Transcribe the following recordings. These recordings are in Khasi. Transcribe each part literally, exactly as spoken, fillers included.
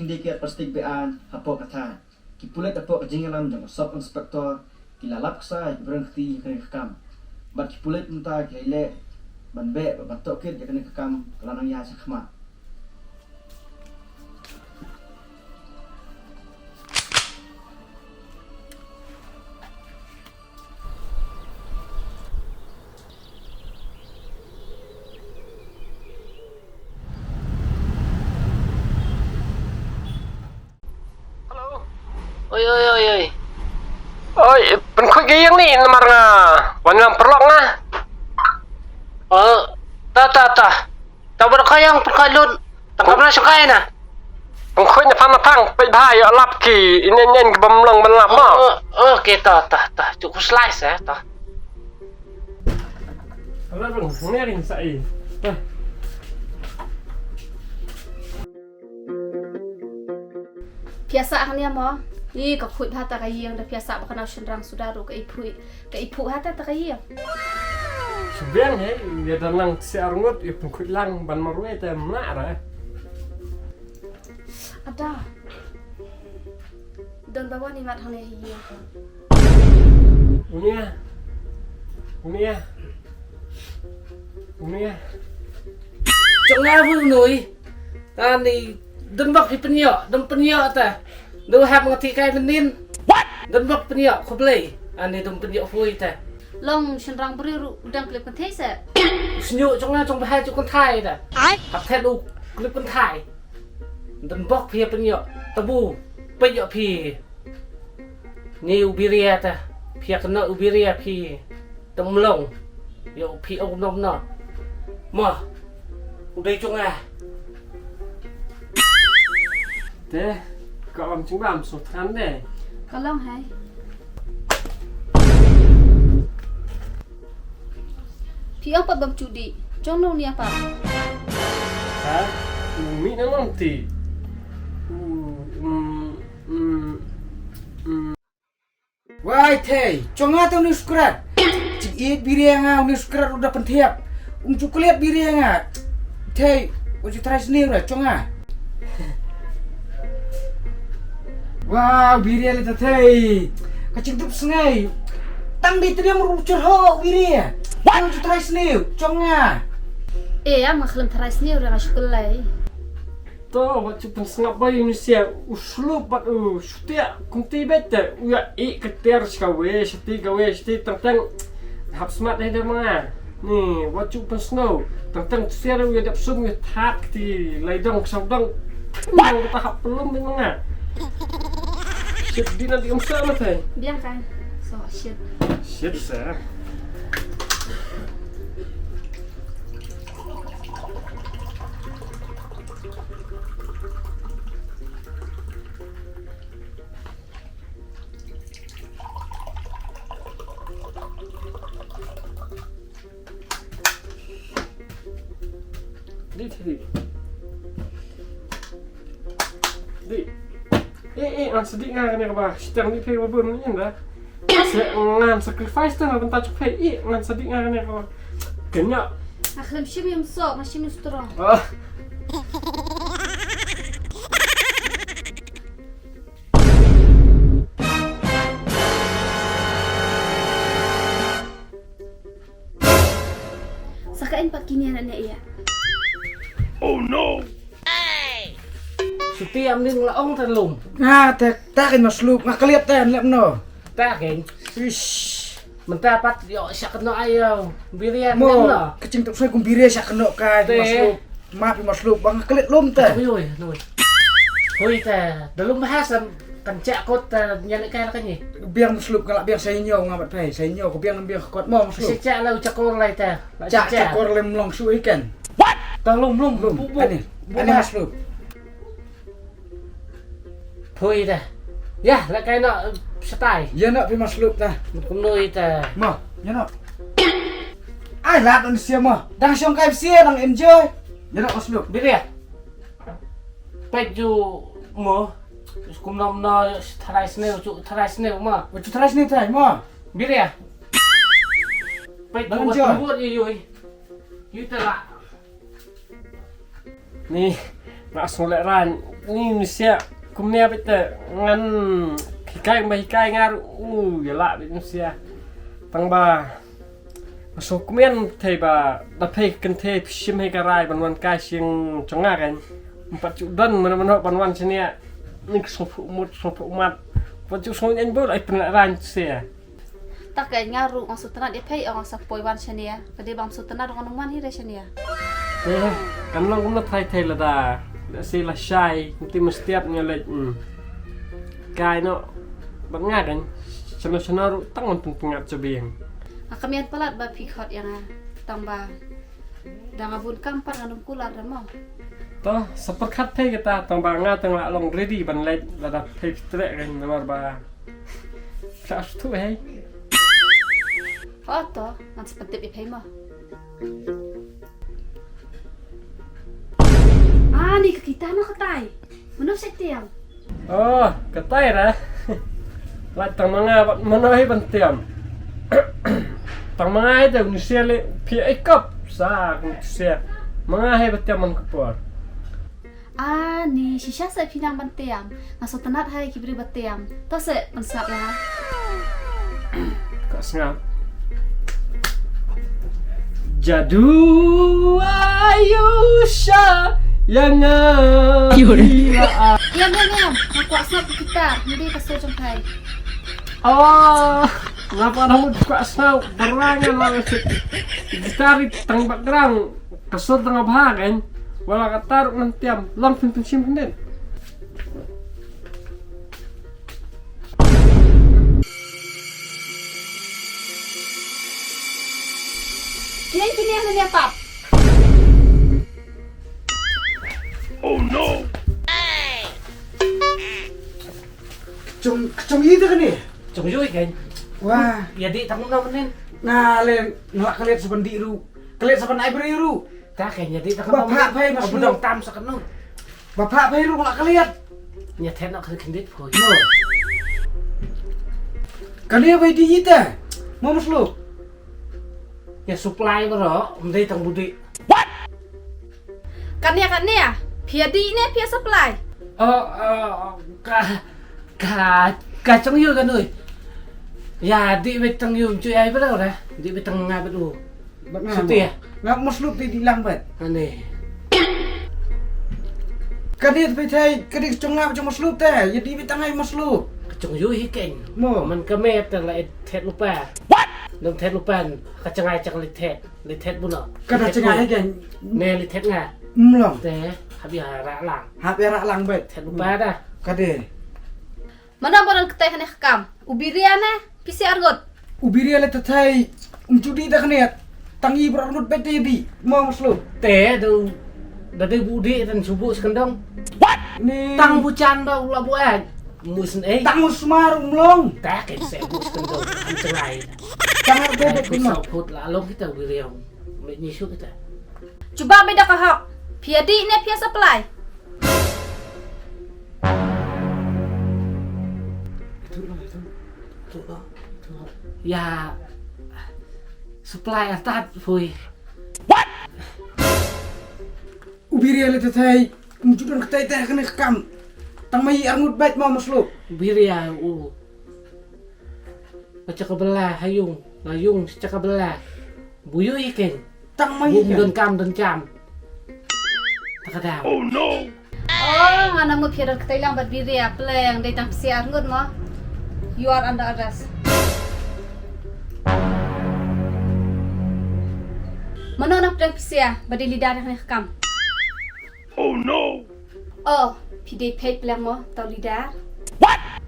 Syndicate plastik be-aiñ hapoh ka thaiñ. Ki pulit hapoh ka jingïalam jong u Sub Inspector ki la lap ksa ïa ki briew kti ha kane ka kam. Bad ki pulit mynta ki la leh ban beh bad ban tohkit ïa kane ka kam ka la nang ïaid shakhmat. Hello. Oi, oi, oi, oi. Oi, pynkhuid ka ïing ne namar nga wan ïalam paralok nga. Oh, ta, ta, ta. Ta bad ka ïing pynkhuid lut. Tang ka bla shakai na. Pynkhuid na pang na pang, peit bha ïa lap ki, inen inen ki bym long ban lap mo. Oh, oh, okay, ta, ta, ta. Ju khuslai sa, ta. Ala rung, ngering sa i. Ta. Phi ïa sah hangne mo. Ï ka khuid bha ta ka ïing da phi ïa sah ba ka nau shynrang suda ruh ka i phuh, ka i phuh ha ta ta ka ïing. Shu biang he, ïa dang lang ksiar ngut, ïa pynkhuid lang ban marwei te mla ra. Ada. Don ba wan i mat hangne hi ïing. Unia. Unia. Unia. Jong nga bu nui. Ani, don bok phi pynïoh, don pynïoh ta. Do hap nga ti kai mynnin. What? Don bok pynïoh khublei. Ani don pynïoh hui ta. Long shynrang briew ruh u dang klip kynthei se. Sñiuh jong nga jong ba hai ju kynthai ta. Ai? Hap thet u klip kynthai. Don bok phi pynïoh. Tabu. Pynïoh phi. Ni u biria ta. Phi kynnoh u biria phi. Tang mlong. Ïa u phi ong nom no. Mo. U dei jong nga. Te, ka ong jingbam sngewthuh de. Ka long hai. Phi ong pat bam judi. Jong no nia pat. Ha? Mi na long ti. Mm, mm, mm. Wai thei, jong nga te une u skrat. Jingïeit biria nga une u skrat u da pynthiap. Um ju klet biria nga. Thei, u ju trai sniew ra jong nga. Wow, biria le ta thei. Ka jingdup sngai. Tang dei triam ru chur ho biria. Wow, ju trai sniew jong nga. Eh, am nga khlem trai sniew ra nga shu kyllai. To, wat ju pynsngap bai u nisia u slup bad u shutia kumti bet te u ya i keter shkawe shati kawe shati tang tang. Hap smat dei da ma. Ni, wat ju pynsngew. Tang tang tu sia u ya dap sum ya thak ti lai dong sau dong. Nang ta hap pelum dei ma. Shit, di nanti umsa ma thai. Biang kan. So, shit. Shit sa. Di, di, di. Di. Eh, eh, ngan sadiq nga kane kaba. Shitang di phi ba bun ni nda. Sa ngan sacrifice ta na bynta jong phi. Eh, ngan sadiq nga kane kaba. Kenya. Nga khlem shim ïa u msok, nga shim ïa u strong. Ah. Sa ka en pat kine na ne ïa. Oh no! Shuti am ning la ong ta lum. Nga ta, ta kein ma slup, nga klet ta lep no. Ta kein. Ish. Mynta pat ïoh sha kano ai ïa biria. Mo, no. Ka jingtup sngew kum biria sha kano kai. Te. Ma slup. Ma phi ma slup ba nga klet lum te. Ui, ui, ui. Hui te, da lum ha sam kan chak kot te nyan kai la kani. Biang ma slup ka la biang sa nyo nga bat phai, sa nyo ko biang biang kot mo ma slup. Si chak la u chakor lai te. Chak chakor lem long shu ikan. What? Ta lum lum. Lum. Bu, bu, ani, bu ani ma slup. Phui ta. Ya, la kai no, eh, shatai. Ya no, phi ma slup ta. Kumno ita. Ma, ya no. Ai, la don sia ma. Dang shong kai sia, dang enjoy. Ya no, ma slup. Biria. Pet ju mo. Kumno no, tharai snew, ju tharai snew ma. Ju tharai snew tai ma. Biria. Pet ju dang enjoy. Buat yu yu. Yu ta la. Ni, Nga sngew lehrain ni nisia kumne beit te ngan hikai ba hikai nga ruh u ïa lah beit nisia. Tang ba nga sngew kumne thei ba da phei kynthei phi shim hei ka rai ban wan kai sing jong nga kan. Ym pat ju don mano mano ban wan sini. Ni ka sngew phuh mut sngew phuh mat. Pat ju sngew nyen bol ai pynlehrain sia. Ta ka nga ruh nga sngewtynnat ïa phi, nga sa poi wan shane. Ka dei ba ngam sngewtynnat ruh ngan ym wan hi re shane. Te kan long kumno thai thai lada. Lehse lashai, nti mestiap nga leit. Hmm. Kai noh. Bad nga kan shano shano ruh tang ngan pynpyngat jabieng. Nga kynmaw palat ba phi khot ïa nga. Tang ba da nga bun kam pat ngan ym kular da mo. To, sa pyrkhat phi kata tang ba nga tang la long ready ban leit lada phi treh kan namar ba Sa stu hei. Oh to, ngan sa pyntip ïa phi mo. Ah, ni ka kita na katai. Mano sa tiam? Oh, katai ra. Lait tang ma nga bad mano hei ban tiam. Tang ma nga hei te nisia le phi ai kop sa nisia. Ma nga hei ban tiam man ka por. Ah, ni shisha sa phi nang ban tiam. Nga sngewtynnat hai ki briew ba tiam. To sa pynsngap ïa nga. Ka sngap. Jadu ayu sha ïa nga. Ïam, ïam, ïam. Nga kwah sngap kita. Ni dei ka sur jong phi. Oh, ngapa dah mut kwah sngap? Barang nga lah. Gitar tang background. Ka sur tang bha kan. Wala kata ruh ngan tiam. Long phin pynshim phin den. Kine kine hana nia pap. Oh no. Kchong kchong ïa kane. Kchong ïa kane. Wah. Ïa dih tang na manen. Nga le nga la klet sa ban dih ruh. Klet sa ban ai briew ruh. Ta ka ïa dih tang ba na phah manen. Phai mas dong tam sa kano. Ba phah phai ruh la kaliat. Ïa thet nok khyndiat phoi. No. Kane bai dih ita. Mo mas lu. Ïa supply bro, ym dei tang budi. What? Kane kane, phi ïa dih ne phi ïa supply? Oh, oh, ka ka ka chong yu ka nui. Ïa dih beit tang yu, chu ai bro ra. Dih beit tang nga beit u. Bad nga. Suti mo. Ya? Nga mos lup te dih lang bad. Ane. Ka dih te phi thai, ka dih chong nga chong mos lup te. Ya dih beit tang ai mos lup. Ka chong yu hi keng. Mo. Man ka met te la thet lupa. What? Nang thet lupa. Ka chang ai chang li thet. Li thet bu no. Ka da chang ai keng. Ne li thet nga. Mlong. Te, hap ïa ra lang. Hap ïa ra lang bad. Thet lupa da. Ka dih. Mano ba don ktai hane kam? U Biria ne? Pisi arngut. U Biria le tatai. Um judi da kane. Tang i bro arngut bet di. Mo maslu. Te do. Da dei bu di dan subu sekendong. What? Ni. Tang bu chan ba u la bu ai. Mus ne. Tang mus mar um long. Ta ke se bu sekendong. Am cengai. Tang ar bebek kumno. Put la long kita u Biria. Me nyisu kita. Cuba beda ka hok. Phi ïa dih ne phi ïa supply? Itu lah, itu. Itu lah, itu lah. Ya. Supply atat, phui. What? U Biria le tatai, um ju don ktai tai kane kam. Tang mai arngut bait mau maslu. Biria u. Ka chaka bela ha yung, nga yung chaka bela. Buyu iken. Tang mai iken. Don kam don cham. Takada. Oh no. Oh, nga na mut phi don ktai lang bad Biria pleng dei tang psi arngut mo. You are under arrest. Mano na pleng psia ba dei leader ïa kane ka kam? Oh no. Oh, phi dei peit pleng mo tau leader. What?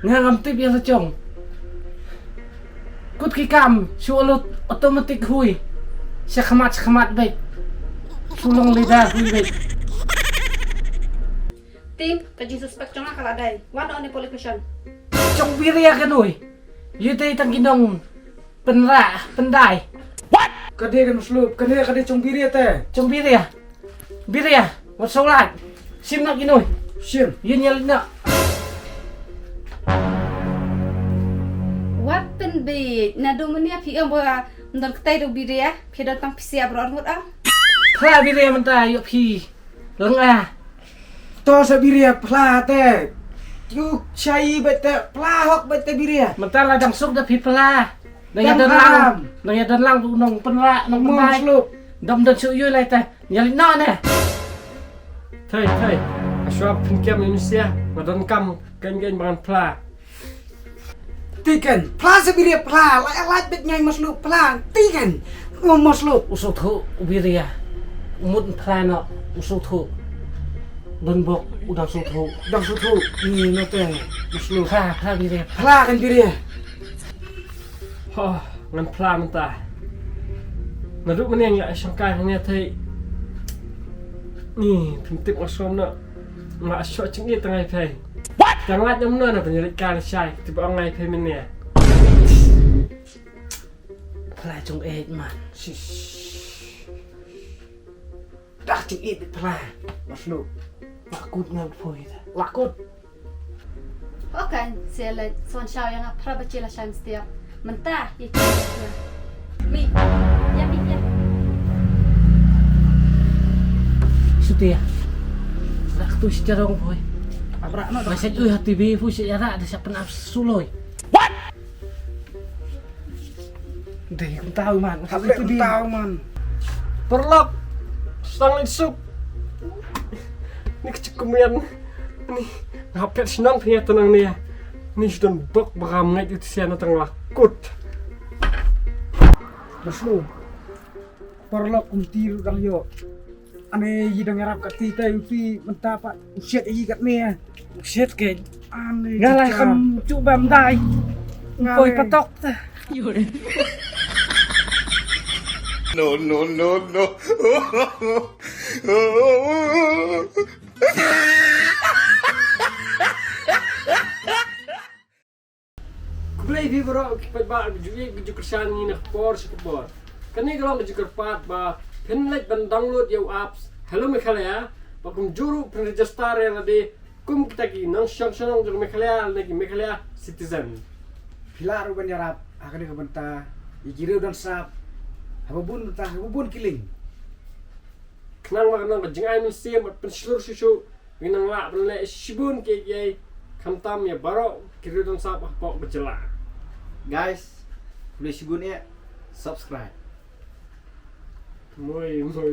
Nga ngam tip ïa la chong. Kut ki kam shu alut automatic hui. Sha khmat sha khmat beit. Shu long leader hui beit. Ting, ka jingsuspek jong nga ka la dei. Wan on the police station. Chong Biria ka nui. Yu dei tang ki nong pynra pyndai. What? Ka dei ka maslu, ka dei ka dei chong Biria te. Chong Biria. Biria, wat solat. Sim nak inoi. Sim. Yu nyel nak. Wat pynbit na do menia phi ong ba ndon ktai do Biria, phi don tang pisia bro ngut ah. Phla biria mynta ïoh phi. Long a. To sa biria phla te. Ïoh shai bad te phla hok bad te biria. Mynta la dang suk da phi phla. Nang ïa don lang. Nang ïa don lang u nongpynrah nongpynbai. Dom don suk ïoh lai te. Ïa leit noh ne. Thei thei. Ashwa pynkem ïa nusia. Nga don kam kan kan ban phla. Tiken, phla sa biria phla, la la bet ngai maslu phla, tiken, ngom maslu. U suthu u biria. U mut phla no u suthu. Don bok u dang suthu. Dang suthu, ni no te maslu. Phla, phla biria. Phla kan biria. Ha, ngan phla mynta. Naduh mynne nga shangkai hangne thei. Ni, pyntip nga som na. Nga shoh jingit tang ai phei. What? Tang lait nam no na pynyarit ka na shai. Tiba ong ai phei mynne. Phla jong eh man. Shish. Dak jingit phla. Maslu. Lakut nga phoi ta. Lakut. Okay, se le son shaw yang phra ba chila shan stia. Mynta, ye ki. Mi. Ya mi ya. Sutia. Rak tu si jarong boy. Abra no. Masih tu hati bi fu si yara ada siapa nak suloi. What? Dei kumtau man. Hap le kumtau man. Paralok. Sang leit suk. Ni kecik kumian. Ni ngapet senang pia tenang ni. Ni sudah bok beramai itu sian tengah kut. Maslu. Paralok kumti rudang yo. Ane yi dang yarap kat ti tai uti mynta pat. Usiat yi kat ni. Usiat ke. Ane. Ngalah kam cuba mdai. Ngalah. Koi patok ta. No, no, no, no. Khublei phi baroh ki paidbah, ka jingïeit ka jingkyrshan ngi na ka por sha ka por. Kane ka long ka jingkyrpad ba phin leit ban download ïa u apps Hello Meghalaya, ba kumjuh ruh phin register ïa lade kum kita ki nongshong shnong jong Meghalaya lane ki Meghalaya citizen. Phi lah ruh ban ïarap ha kane ka bynta ïa ki riew don sap haba bun bynta haba bun ki lieng. Khnang ba ka long ka jingai mynsiem bad pynshlur shuh shuh. Ngi nang lah ban leh shibun kiei kiei khamtam ïa baroh ki riew don sap hapoh ka jylla. Guys, khublei shibun ïa subscribe. Moi moi.